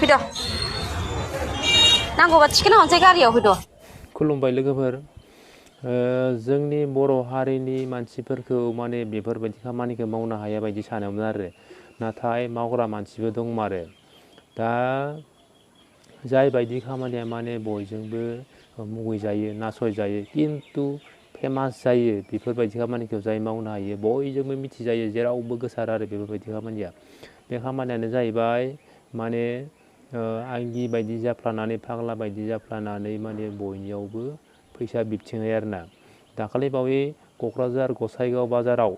फैद' नांगौबा थिखोना हरनोसै गारियाव फैद'। खुलुमबाय लोगोफोर। जोंनि बर' हारिनि मानसिफोरखौ माने बेफोरबायदि खामानिखौ मावनो हाया बायदि सानोमोन आरो, नाथाय मावग्रा मानसिबो दंमारो। दा जाय बायदि खामानिया माने बयजोंबो मुगैजायो, नासयजायो, खिन्थु फेमास जायो, बेफोरबायदि खामानिखौ जाय मावनो हायो बयजोंबो मिथिजायो, जेरावबो गोसारो आरो बेफोरबायदि खामानिया। बे खामानियानो जाहैबाय माने आंगि बायदि जाफ्लानानै, फाग्ला बायदि जाफ्लानानै माने बयनियावबो फैसा बिबथिंनाय आरोना। दाखालि बावै क'क्राझार गसाइगाव बाजाराव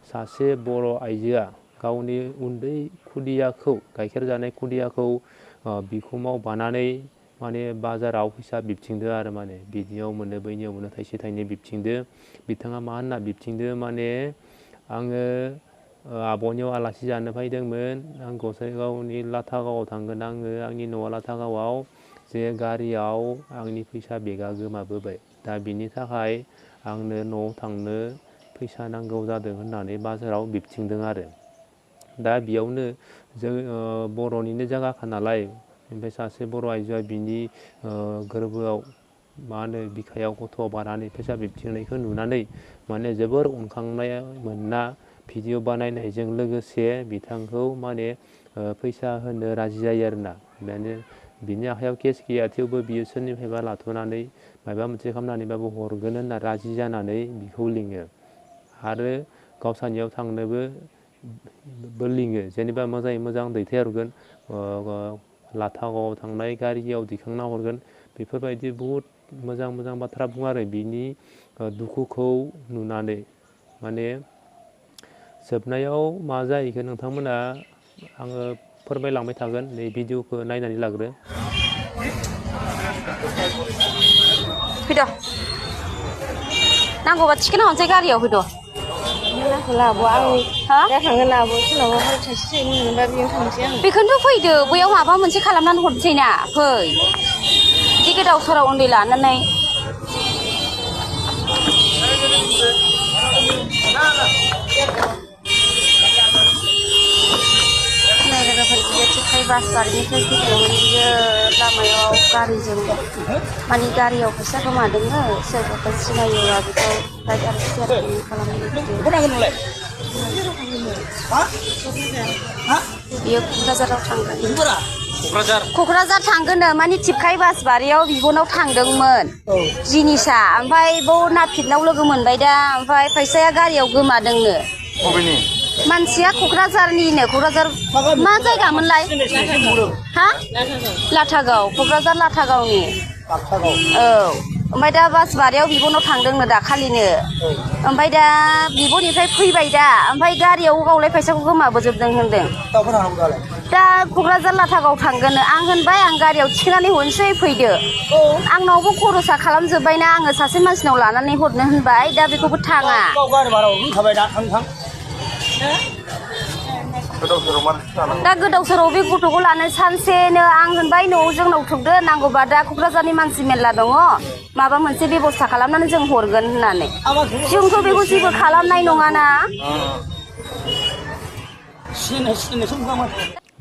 सासे बर' आइजोआ गावनि उन्दै खुदियाखौ, गाइखेर जानाय खुदियाखौ बिखुङाव बानानै माने बाजाराव फैसा बिबथिंदो आरो माने बिनियाव मोनो बैनियाव मोनो थाइसे थाइनै बिबथिंदो। बिथाङा मा होनना बिबथिंदो माने आङो आब'नियाव आलासि जानो फैदोंमोन, आं गसाइगावनि लाथागावआव थांगोन, आङो आंनि न'आ लाथागावआव, जे गारियाव आंनि फैसा बेगा गोमाबोबाय, दा बिनि थाखाय आंनो न'आव थांनो फैसा नांगौ जादों होननानै बाजाराव बिबथिंदों आरो। दा बेयावनो जों बर'निनो जायगाखा नालाय, ओमफ्राय सासे बर' आइजोआ बिनि गोरबोआव मा होनो बिखायाव गथ' बानानै फैसा बिबथिंनायखौ नुनानै माने जोबोर अनखांनाय मोनना भिडिअ बानायनायजों लोगोसे बिथांखौ माने फैसा होनो राजि जायो आरोना। माने बिनि आखायाव केस गैया, थेवबो बियो सोरनिफ्रायबा लाथ'नानै माबा मोनसे खालामनानैबाबो हरगोन होनना राजि जानानै बिखौ लिङो आरो गावसानियाव थांनोबो लिङो, जेनेबा मोजाङै मोजां दैथायहरगोन, लाथागावआव थांनाय गारियाव दिखांना हरगोन, बेफोरबायदि बहुद मोजां मोजां बाथ्रा बुङो आरो बिनि दुखुखौ नुनानै। माने जोबनायाव मा जाहैखो नोंथांमोना आङो फोरमायलांबाय थागोन, नै भिडिअखौ नायनानै लाग्रो। फैद' नांगौबा थिखोना हरनोसै गारियाव फैद'। बेखौनोथ' फैदो, बैयाव माबा मोनसे खालामनानै हरनोसै ना, फै बिदि गोदाव सोराव उन्दै लानानै। नै लोगोफोर, बियो थिखाय बासबारिनिफ्राय फैदोंमोन, बियो लामायाव गारिजों माने गारियाव फैसा गोमादोंनो, सोरबाफोर सिनायोबा बेखौ राइड आरो शेयारिं खालामनानै फैदों। बियो क'क्राझाराव थांगोन, क'क्राझार थांगोननो, माने थिपकाय बासबारियाव बिब'नाव थांदोंमोन जिनिसा, ओमफ्राय बाव नापितनाव लोगो मोनबाय दा, ओमफ्राय फैसाया गारियाव गोमादोंनो। मानसिया क'क्राझारनिनो, क'क्राझार मा जायगामोनलाय? हा? लाथागाव, क'क्राझार लाथागावनि। औ, ओमफ्राय दा बासबारियाव बिब'नाव थांदोंनो दाखालिनो, ओमफ्राय दा बिब'निफ्राय फैबाय दा, ओमफ्राय गारियाव गावलाय फैसाखौ गोमाबोजोबदों होनदों। दा क'क्राझार लाथागाव थांगोननो, आं होनबाय आं गारियाव थिखोनानै हरनोसै फैदो, आंनावबो खरसा खालामजोब्बायना, आङो सासे मानसिनाव लानानै हरनो होनबाय, दा बेखौबो थाङा। दा गोदाव सोराव बे गथ'खौ लानो सानसेनो, आं होनबाय न'आव जोंनाव थौदो, नांगौबा दा क'क्राझारनि मानसि मेरला दङ, माबा मोनसे बेब'स्था खालामनानै जों हरगोन होननानै। जोंथ' बेखौ जेबो खालामनाय नङाना।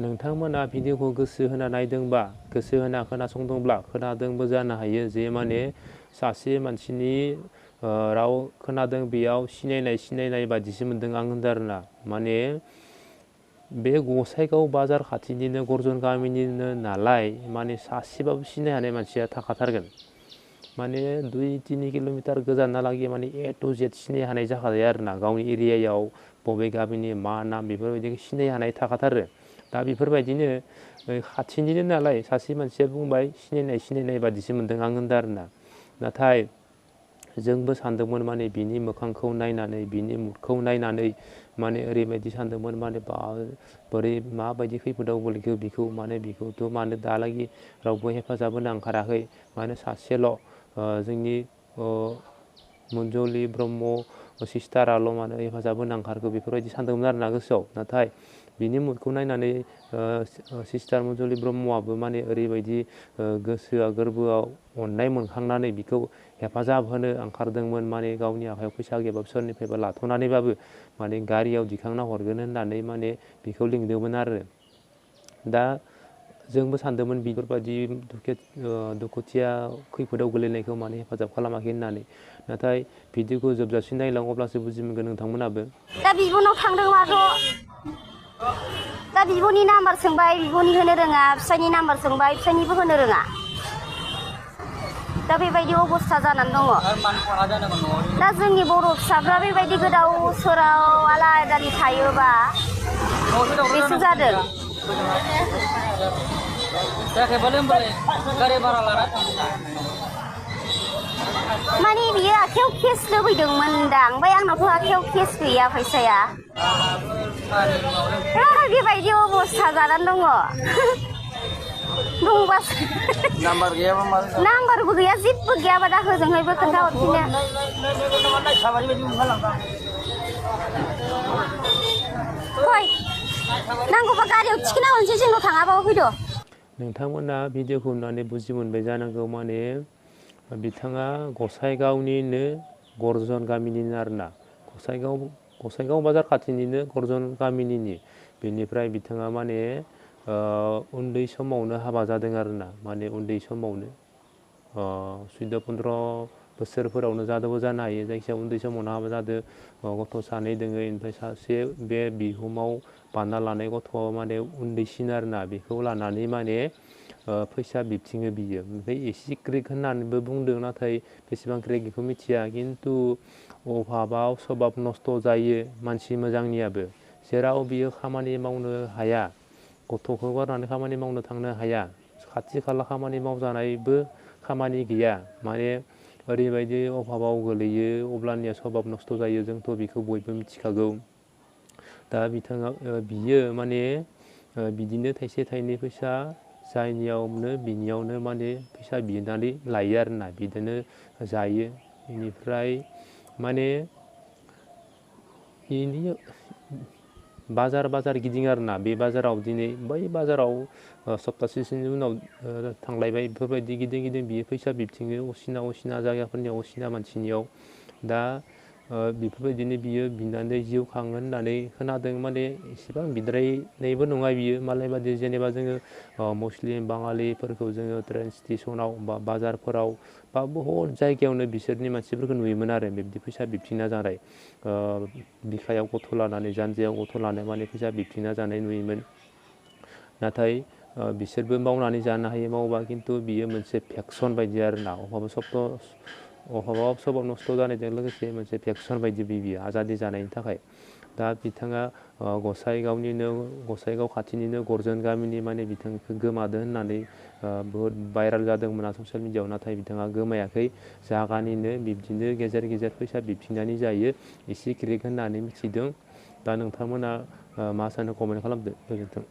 नोंथांमोना भिडिअखौ गोसो होना नायदोंबा, गोसो होना खोनासंदोंब्ला खोनादोंबो जानो हायो जे माने सासे मानसिनि राव खोनादों, बेयाव सिनायनाय बादिसो मोन्दों आं होनदों आरोना। माने बे गसाइगाव बाजार खाथिनिनो गर्जन गामिनिनो नालाय, माने सासेबाबो सिनाय हानाय मानसिया थाखाथारगोन। माने 2-3 किल'मिटार गोजानहालागै माने ए टु जेड सिनाय हानाय जाखायो आरोना, गावनि एरियायाव बबे गामिनि मा नाम बेफोरबायदिखौ सिनाय हानाय थाखाथारो। दा बेफोरबायदिनो खाथिनिनो नालाय सासे मानसिया बुंबाय सिनायनाय बादिसो मोन्दों आं होनदों आरोना। नाथाय जोंबो सानदोंमोन माने बिनि मोखांखौ नायनानै, बिनि मुडखौ नायनानै माने ओरैबायदि सानदोंमोन, माने बोरै माबायदि खैफोदाव गोलैखो बिखौ, माने बिखौथ' मानो दालागि रावबो हेफाजाब होनो ओंखाराखै, मानो सासेल' जोंनि मन्जुलि ब्रह्म सिस्टाराल' मानो हेफाजाब होनो ओंखारखो, बेफोरबायदि सानदोंमोन आरोना गोसोआव। नाथाय बिनि मुडखौ नायनानै सिस्टार मन्जुलि ब्रह्मआबो माने ओरैबायदि गोसोआ गोरबोआव अननाय मोनखांनानै बिखौ हेफाजाब होनो ओंखारदोंमोन, माने गावनि आखायाव फैसा गैयाबाबो सोरनिफ्रायबा लाथ'नानैबाबो माने गारियाव दिखांना हरगोन होननानै माने बिखौ लिंदोंमोन आरो। दा जोंबो सानदोंमोन बेफोरबायदि दुखुथिया खैफोदाव गोलैनायखौ माने हेफाजाब खालामाखै होननानै नाथाय भिडिअखौ जोबजासिम नायलां अब्लासो बुजि मोनगोन नोंथांमोनाबो। दा बिब'नाव थांदों माथ' दा बिब'नि नाम्बार सोंबाय बिब'नि होनो रोङा फिसायनि नाम्बार सोंबाय फिसायनिबो होनो रोङा दा बेबायदि अबस्था जानानै दङ। दा जोंनि बर' फिसाफ्रा बेबायदि गोदाव सोराव आलादारि थायोबा बेसो जादों। माने बियो आखायाव केस लुबैदोंमोनदां ओमफ्राय आंनावथ' आखायाव केस गैया फैसाया बेबायदि अबस्था जानानै दङ। दंबासो नाम्बार गैयाबा मा नाम्बारबो गैया जेबो गैयाबा दा होजोंहायबो खोन्थाहरफिनो फै नांगौबा गारियाव थिखोना हरनोसै जोंनाव थाङाबाबो फैद'। नोंथांमोना भिडिअखौ नुनानै बुजि मोनबाय जानांगौ माने बिथाङा गसाइगावनिनो गर्जन गामिनिनो आरोना गसाइगाव बाजार खाथिनिनो गर्जन गामिनिनो बेनिफ्राय बिथाङा माने उन्दै समावनो हाबा जादों आरोना माने उन्दै समावनो 14-15 बोसोरफोरावनो जादोंबो जानो हायो जायखिजाया उन्दै समावनो हाबा जादों गथ' सानै दोङो ओमफ्राय सासे बे बिहुमाव बाना लानाय गथ'आ माने उन्दैसिन आरोना बेखौ लानानै माने फैसा बिबथिङो बियो ओमफ्राय एसे क्रिक होननानैबो बुंदों नाथाय बेसेबां क्रिक बेखौ मिथिया खिन्थु अभाबाव सभाब नस्थ' जायो मानसि मोजांनियाबो जेराव बियो खामानि मावनो हाया गथ'खौ गारनानै खामानि मावनो थांनो हाया खाथि खाला खामानि मावजानायबो खामानि गैया माने ओरैबायदि अभाबाव गोलैयो अब्लानिया सभाब नस्थ' जायो जोंथ' बेखौ बयबो मिथिखागौ। दा बियो माने बिदिनो थाइसे थाइनै फैसा जायनियावनो बिनियावनो माने फैसा बिनानै लायो आरोना बिदिनो जायो बेनिफ्राय माने बेनि बाजार गिदिङो आरोना बे बाजाराव दिनै बै बाजाराव सप्तासेसोनि उनाव थांलायबाय बेफोरबायदि गिदिं बियो फैसा बिबथिङो असिना जायगाफोरनियाव असिना मानसिनियाव दा बेफोरबायदिनो बियो बिनानै जिउ खाङो होननानै खोनादों माने एसेबां बिद्रायनायबो नङा बियो मालाय बादि जेनेबा जोङो मुस्लिम बाङालिफोरखौ जोङो ट्रेन स्टेसनाव बा बाजारफोराव बा बहुद जायगायावनो बिसोरनि मानसिफोरखौ नुयोमोन आरो बिब्दि फैसा बिबथिंना जानाय बिखायाव गथ' लानानै जानजियाव गथ' लानाय माने फैसा बिबथिंना जानाय नुयोमोन नाथाय बिसोरबो मावनानै जानो हायो मावोबा खिन्थु बियो मोनसे फेक्सन बायदि आरोना अभाबाव सभाब नस्थ' जानायजों लोगोसे मोनसे फेक्सन बायदि बियो आजादि जानायनि थाखाय दा बिथाङा गसाइगाव खाथिनिनो गर्जन गामिनि माने बिथांखौ गोमादों होननानै बहुद भाइरेल जादोंमोन ससियेल मिडियाआव नाथाय बिथाङा गोमायाखै जागानिनो बिब्दिनो गेजेर फैसा बिबथिंनानै जायो एसे क्रिक होननानै मिथिदों। दा नोंथांमोना मा सानो कमेन्ट खालामदो गोजोन्थों।